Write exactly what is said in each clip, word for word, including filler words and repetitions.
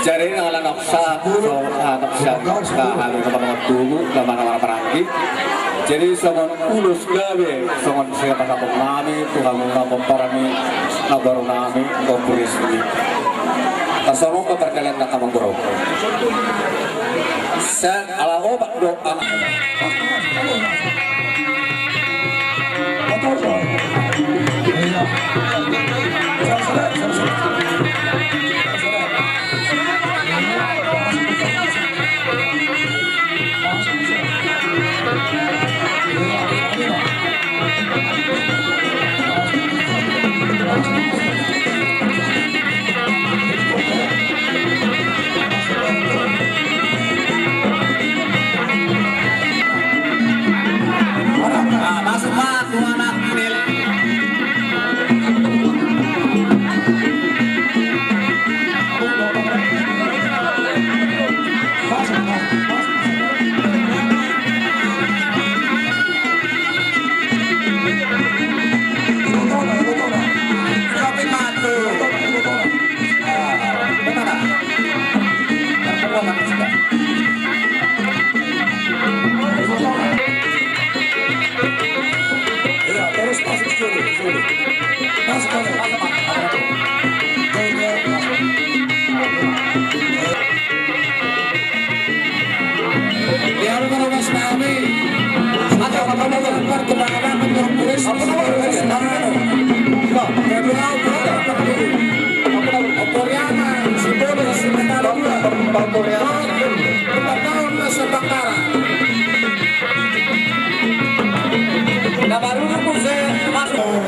Jadi nang ala noksa, so, ah, noksa, ah, hami na martubu, na maranggi. Jadi songon ulos gabe, songon siapa napung nami, Tuhan na pomparan ni, na boru nami, Ompu Risni. Tasonong ke perkelan na kamang boru. Sa, ala obat do, anak.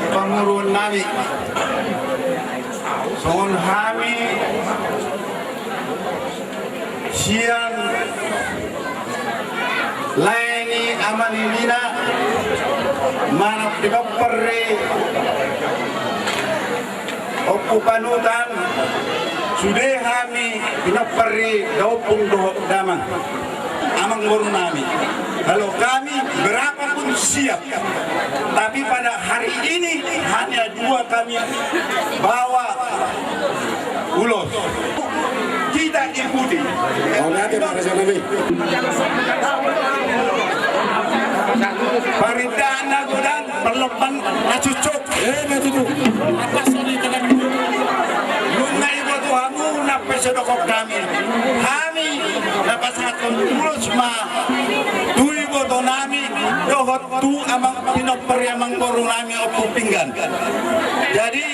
Panguruan nami. Songon hami sian lae ni ama ni Nina manang pinompar ni Ompu Panutan, sude hami pinompar ni daompung dohot damang, amang boru nami. Kalau kami berapapun siap, tapi pada hari ini hanya dua kami bawa ulos. Kita ikuti. Parindaan na godang, parlompan na cucuk. Nunga iboto hamu na pe so didok hami. Hami na pasahathon ulos ma tu iboto nami dohot tu amang pinompar ni amang boru nami Ompu Pinggan. Jadi,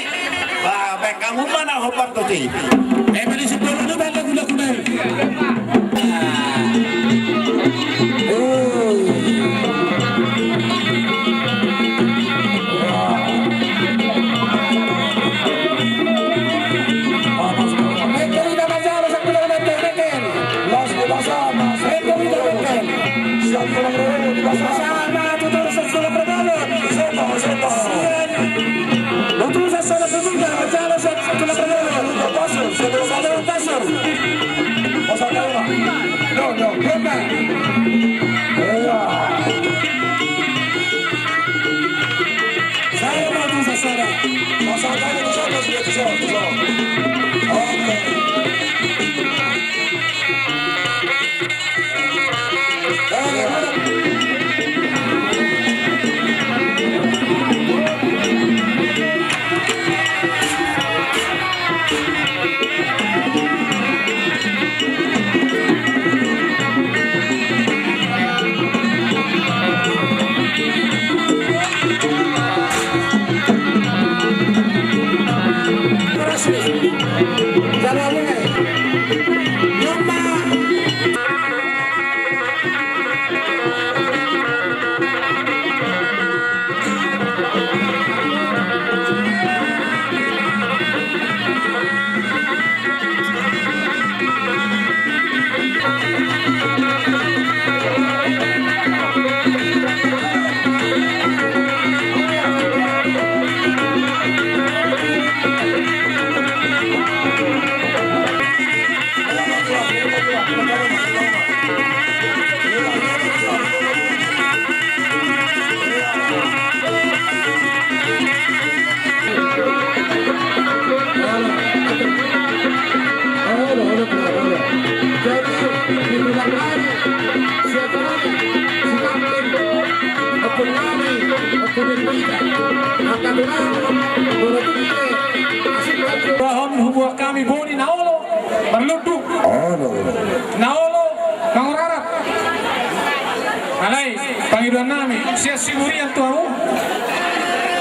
ba, baen hamu ma na hombar tusi. Eme di sipolo do bala guna-guna. Bahon hubuat hami boni na olo marlundu, na olo mangorarat. Alai pangidoan nami sian Siburian tu hamu,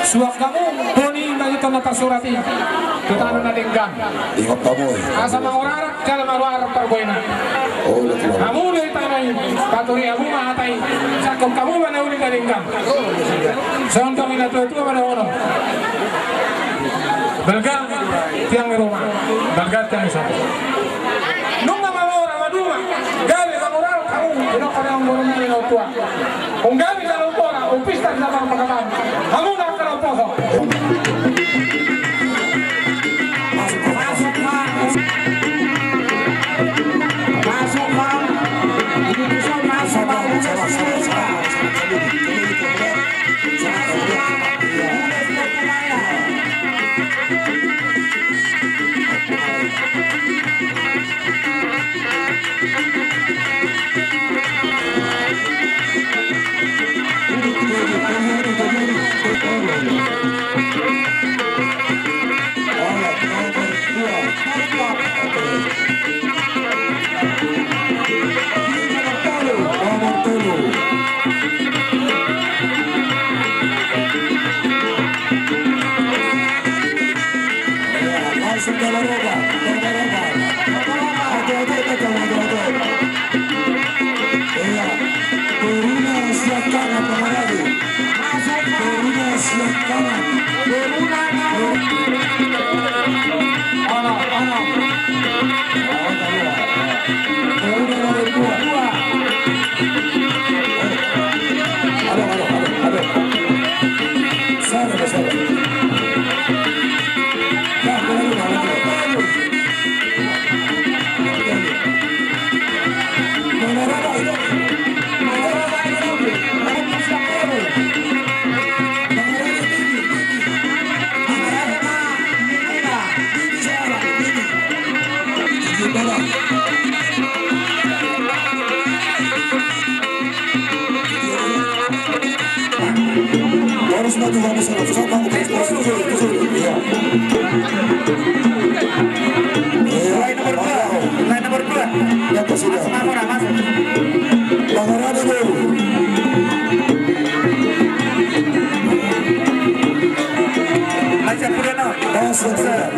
suang hamu boni na hita na tarsurat i tu tano na denggan. Ingot hamu i. Asa mangorarat jala maruar parboina. Hamu do hita na i, patori hamu ma hata i, sangkop hamu ma na uli na denggan. Songon hami na tua-tua ma dohonon: Balga tiang ni Roma, balga tiang ni Saba. Nunga mamora maduma, gabe mangorarat hamu, didok hami anggo na tua. Nunga gabe jala umpona, umpistar jala marmagabang. Hamu na angka na umposo. Masuk, masuk, masuk. Masuk, masuk. Masuk, masuk. Langsung ke Baroba, ke Baroba. Oke, oke, oke, oke, oke. Iya. Toruna siap tangan, Bang Rabi. Toruna siap tangan. Toruna. Ana, ana. Toruna nomor dua. Aduh, aduh, aduh, aduh. Sabar, sabar. Terus maju, maju, maju. Coba, terus, terus, terus, terus. Iya. Iya. Mulai nomor dua. Mulai nomor dua. Ya, sudah. Masuk, masuk, masuk. Bang Rani dulu. Masuk, sudah, no. Masuk, sudah.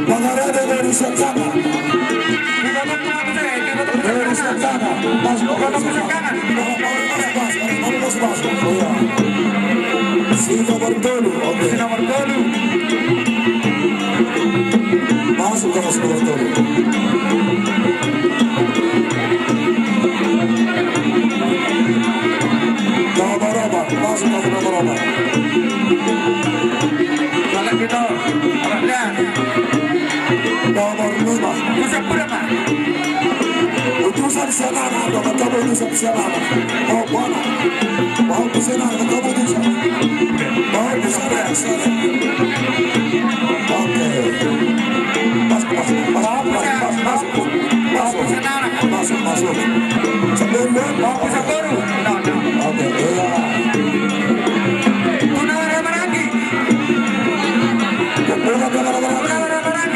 Bang Rani dulu, siap tangan. Dari Santana, masuk ke dalam. Masuk, masuk, masuk. Oh, iya. Si nomor tolu, oke. Si nomor tolu. Masuk, masuk, nomor tolu. Nomor opat, masuk, masuk, nomor opat. Balik kita, Rahlan. Nomor lima. Utusan sian anak, utusan sian anak. Oh, bona. Utusan anak, utusan. Utusan anak. Oke. Pas, pas, pas, pas, pas, pas. Masuk. Masuk, masuk. Sebelum dia mau. Oke, iya. Tuna Ramaraki. Tuna Ramaraki.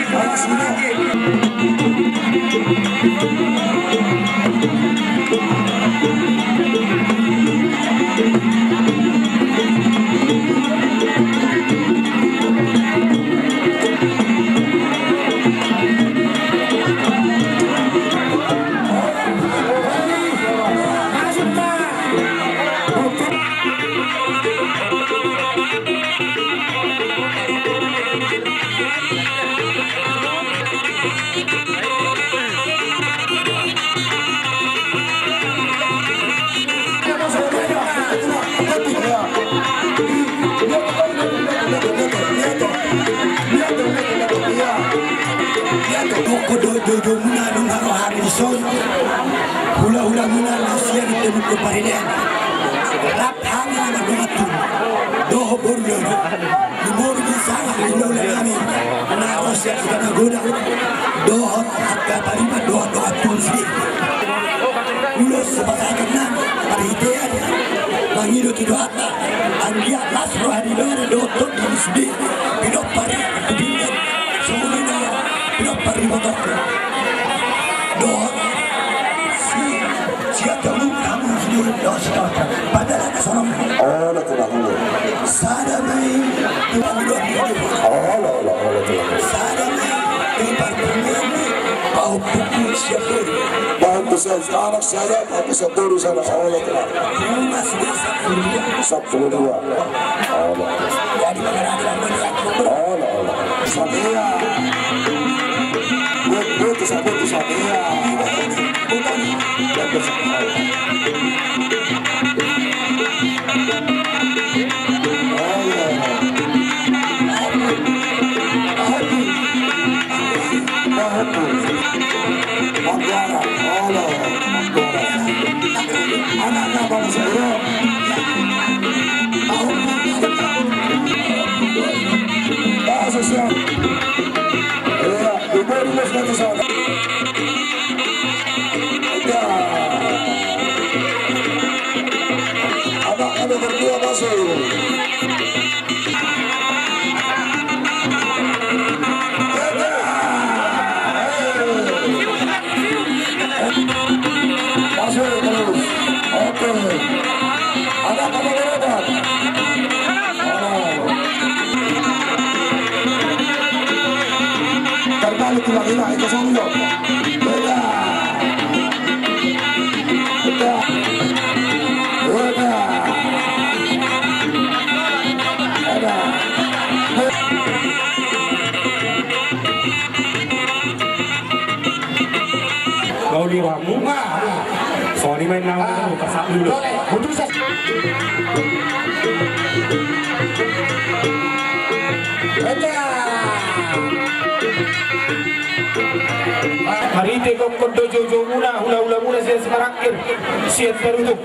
Dohot do, do, dohot muna nunga ro hami dison. Hula-hula muna na sian di Parhitean. Rap hami na mardongan tubu. Dohot boru do. Di boru di sanga hula-hula nami na ro sian Sitanagoda. Dohot angka pariban, dohot dongan tubu si. Ulos sipasahaton nami Parhitean. Mangido tu Tuhanta. Anggiat las roha ni ibana dohot tondi ni sude. Pinompar i, pinggan, songon i do, pinompar ni ibotongku. Dohot si, si Antongu, hamu sude dohot si Tonton. Pardalanan songon i. Olo, tulang, olo. Sada ma i, tulang, olo, olo, olo, tulang. Sada ma i, di partangiangan ni pahompu sian boru. Pahompu sian, anak sada, pahompu sian boru sada, olo, tulang. Rumah sude sampulu dua. Sampulu dua. Olo. Jadi, olo, olo. Sabea. Buat, buat, sabea, sabea. Olo. Olo. Anggara, olo, anggara. Anakna bangsa Iro. Tahu. Bahasa siap. Iya, ibu di sana. Iya. Anak ada berdua masuk. Masuk terus. Oke. Ada apa, ada apa? Oh. Terbalik, tulang, hilang, itu sombong. Beda. Beda. Beda. Beda. Mau di ruangmu? Sorry, main nama dulu, pasak dulu. Putus. Marhite gokhon do joujoumuna, hulahula muna sian Simarangkir, sian Tarutung.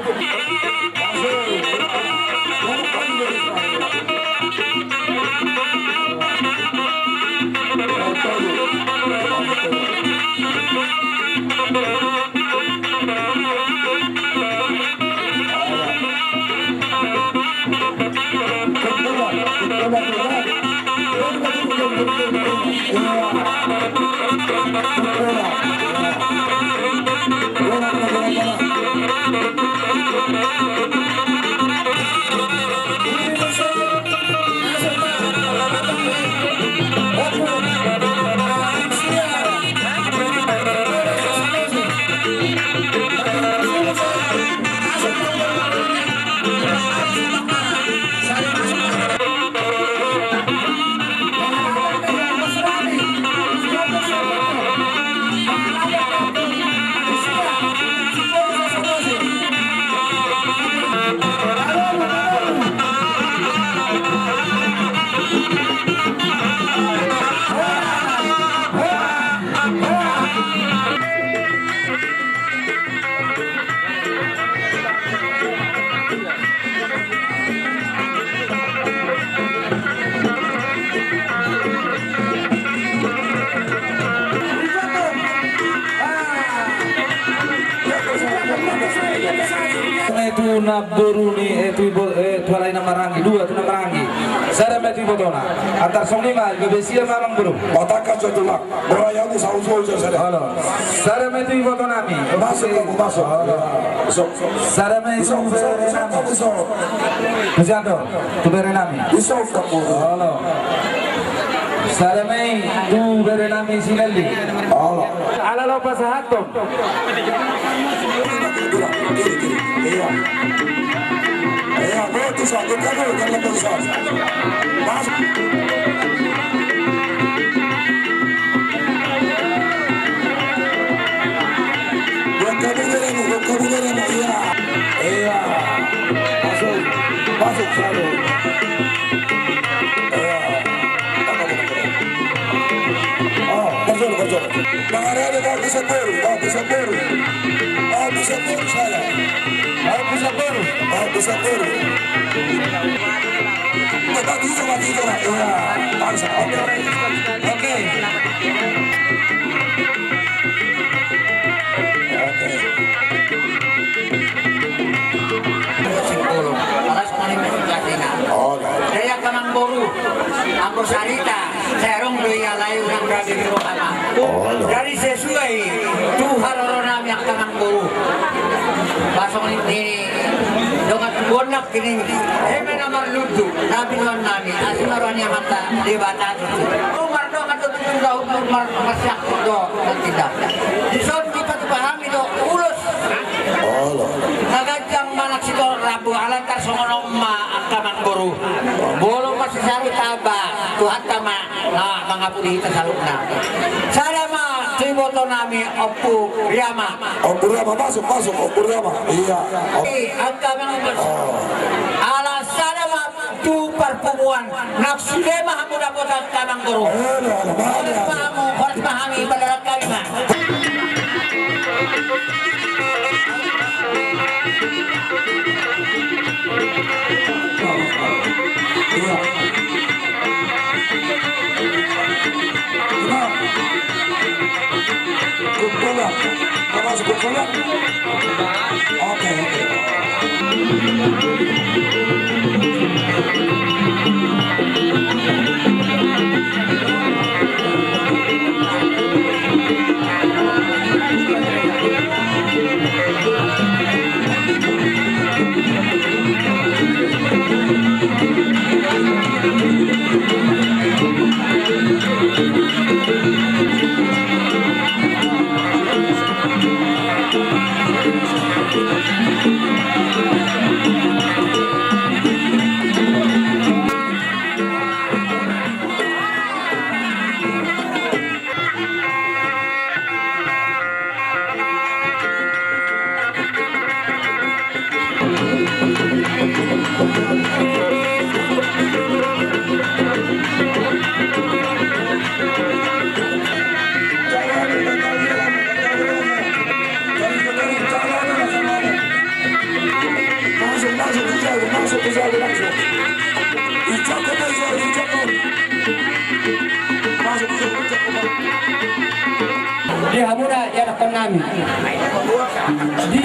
Eh, tu namboru ni, eh, tu ibo-, eh, tu halak i na maranggi, dua tu na maranggi. Sada ma i tu ibotona. Antar songon i ma, gabe sia ma amangboru. Patangkas jo, tulang. Boru i, hamu saut-saut jo sada. Olo. Sada ma i tu ibotonami. Masuk, kamu masuk. Olo. Masuk. Sada ma i tu berenami. Masuk, masuk, masuk. Masuk, masuk. Tu berenami. Masuk, kamu. Olo. Sada ma i tu berenami si Nelly. Olo. Ala laho pasahathon. Iya. Iya, betul, Sa. Betul, betul, betul, Sa. Mas. Buat kamu, buat kamu, iya. Iya. Masuk. Masuk, satu. Iya. Oh, betul, betul. Mangarade, Pak Gubernur, Pak Gubernur. Pak Gubernur saya. Pak Gubernur, Pak Gubernur. Pak Gubernur, Pak Gubernur. Iya, bangsa. Oke. Oke. Oke. Singkolo. Alas paling penting. Jadi sesuai tu haroro nami angka amangboru. Pasongon i dongan tubuan nangkin i, eme na marlundu na pinuan nami, asi ma roha ni Amanta Debata tutu. Mardongan do tutu, dao marsiak do nangkin da. Dison dipatupa hami do ulos. Na ganjang manang sitorop rambu, alai tarsongon on ma angka amangboru. Molo marsisahat tamba, Tuhanta ma na mangapuli hita saluhutna. Sada ma tu iboto nami Ompu Riama. Ompu Riama, masuk, masuk, Ompu Riama. Iya. Angka amangboru. Ala sada ma tu parpunguan, nang sude ma hamu dapotan angka amangboru. Horas ma hamu, horas ma hami, padalan hami ma. Kumpulan. Apa masuk kumpulan? Oke, oke. Masuk, masuk, masuk, masuk. Masuk, masuk, masuk. Di hamuna ianakhon nami, di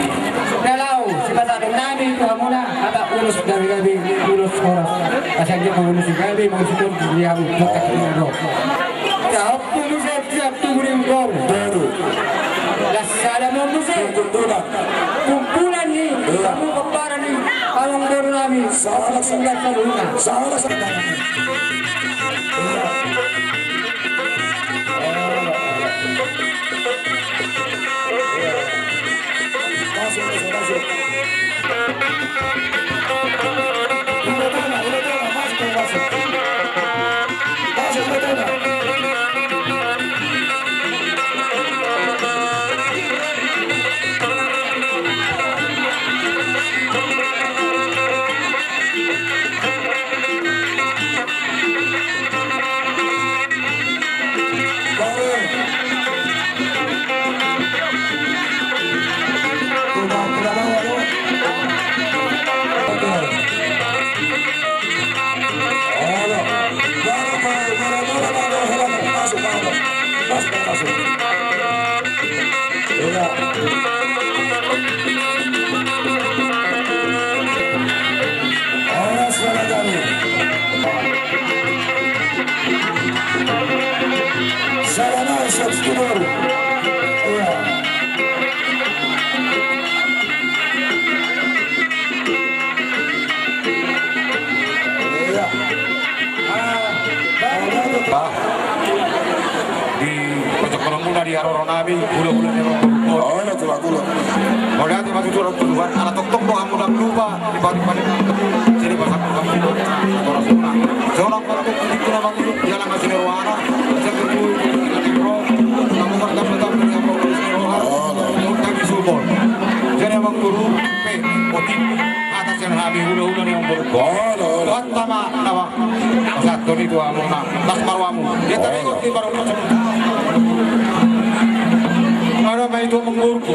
na laho sipasahaton nami tu hamuna hata ulos gabe-gabe, ulos horas. Asa dia ulos gabe, ulos horas di hamu. Siap tu muse, siap tu guring. Las sada ma muse. Kumpulan ni hamu pomparan ni amangboru nami. Salah, salah. Di pojok kolomuna di haroro nami, hula-hula ni amangboru. Mauliate ma tu Tuhan, ala tongtong do hamu ndang lupa di pari-pari. Jadi pasak hamu. Seorang patok di tuna mangilu, dia lama sini rohana. Jadi amangboru, pe, otik. Atas yang hami hula-hula ni amangboru. Tuhan tama nama. Satu ni tua mona. Tas baru amu. Dia tadi kau tiba rumah. Ada main tua mengurku.